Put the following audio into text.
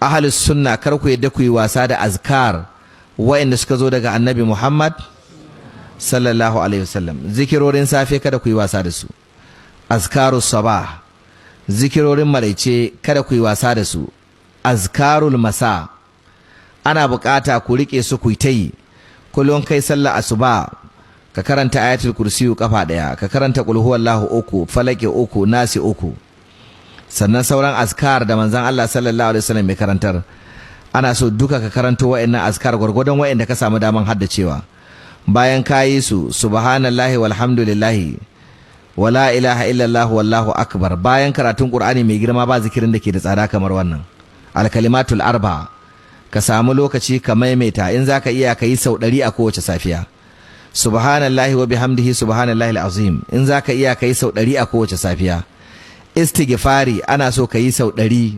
Ahlus sunna, kar ku yadda ku yi wasa da azkar wa'anda suka zo daga Annabi Muhammad sallallahu alaihi wasallam. Zikirorin safe, kada ku yi wasa da su. Azkarus sabah, zikirorin maraice, kada ku yi wasa da su. Azkarul masa, ana bukata ku rike su, ku yi ta yi kullum. Kai sallah asuba, ka karanta Ayatul Kursiyu kafa daya, ka karanta Qul huwallahu uku, Falaki uku, Nasi uku, sannan sauran azkar da Manzon Allah sallallahu alaihi wasallam mai karantar. Ana so duka ka karanto wa'annan azkar gwargwadon wa'anda ka samu daman haddacewa. Bayan ka yi su, subhanallahi walhamdulillahi wala ilaha illallah wallahu akbar. Bayan karatun Qur'ani mai girma, ba zikirin da ke da tsada kamar wannan alkalimatul arba. Ka samu lokaci ka maimaita, in zaka iya ka yi sau 100 a kowace safiya. Subhanallahi wa bihamdihi subhanallahi alazim, in zaka iya ka yi sau 100 a kowace safiya. Istighfari ana so ka yi sau 100.